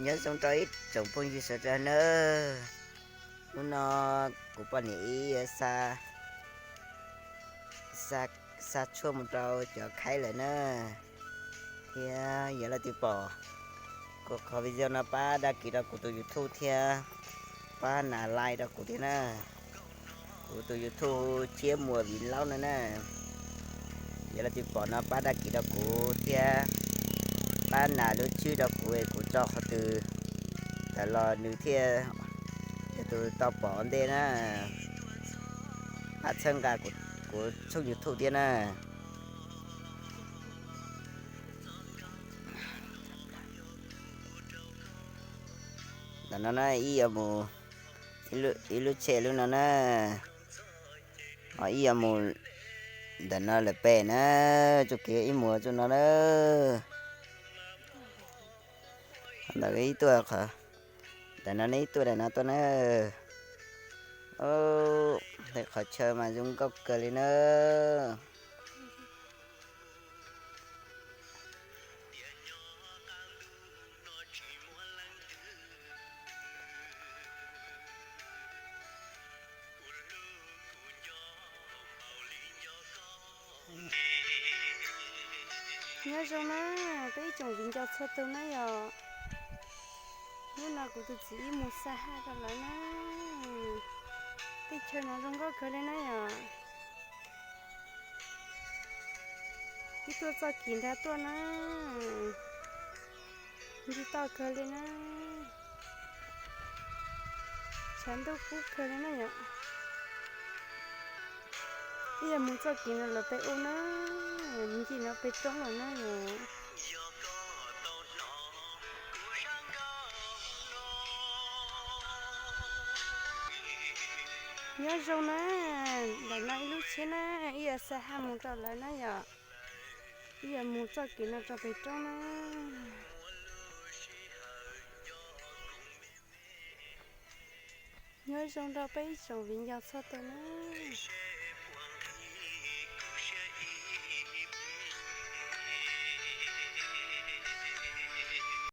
Nyob zoo rau ib tsoom phooj ywg sawv daws nawb. Hnub no kuv poj niam ib xa, xa, xa tshuaj mus rau cov khaib lawm na. Thiab yog leej twg pom kuv qhov video no pab dag kis rau kuv tus YouTube thiab pab nas like rau kuv thiab na. Kuv tus YouTube Tsiab Muas Viv Laub no na. Yog leej twg pom no pab dag kis rau kuv thiab pab nas lub tswb rau kuv es kuv tso qhov twg tawm los nws thiaj yog tus tau pom ua ntej na. Pab txhawb nqa kuv tshooj YouTube thiab na. Ntawm no na ib yuav mus ib lub tsheb lub no na. Ho ib yuav mus ntawm no lawm pem na, txoj kev ib mus txoj no na. Ntawm ib tuaj qhov, ntawm no ne ib tuaj ntawm no tuaj na. Qhov chaw mas zoo nkauj kawg li na. Nyob zoo na, peb ib tsoom viv ncaus txhua tus na yom. Hnub no kuv tus txiv ib mus xa haj rau lawv na. Tej chaw no zoo nkauj kawg li na yom. Ib tuaj txoj kev nrad tuaj na, ntsig toj kawg li na. Tshav ntuj kub kawg li na yom. Ib yuav mus txoj kev no lawm pem ub na, ncig no pem roob lawm na yom. Nyob zoo na, ntawm no ib lub tsheb na, ib yuav xa haj mus rau lawv na yom. Ib yuav mus txoj kev no rau pem roob na. Nyob zoo rau peb ib tsoom viv ncaus txhua tus na.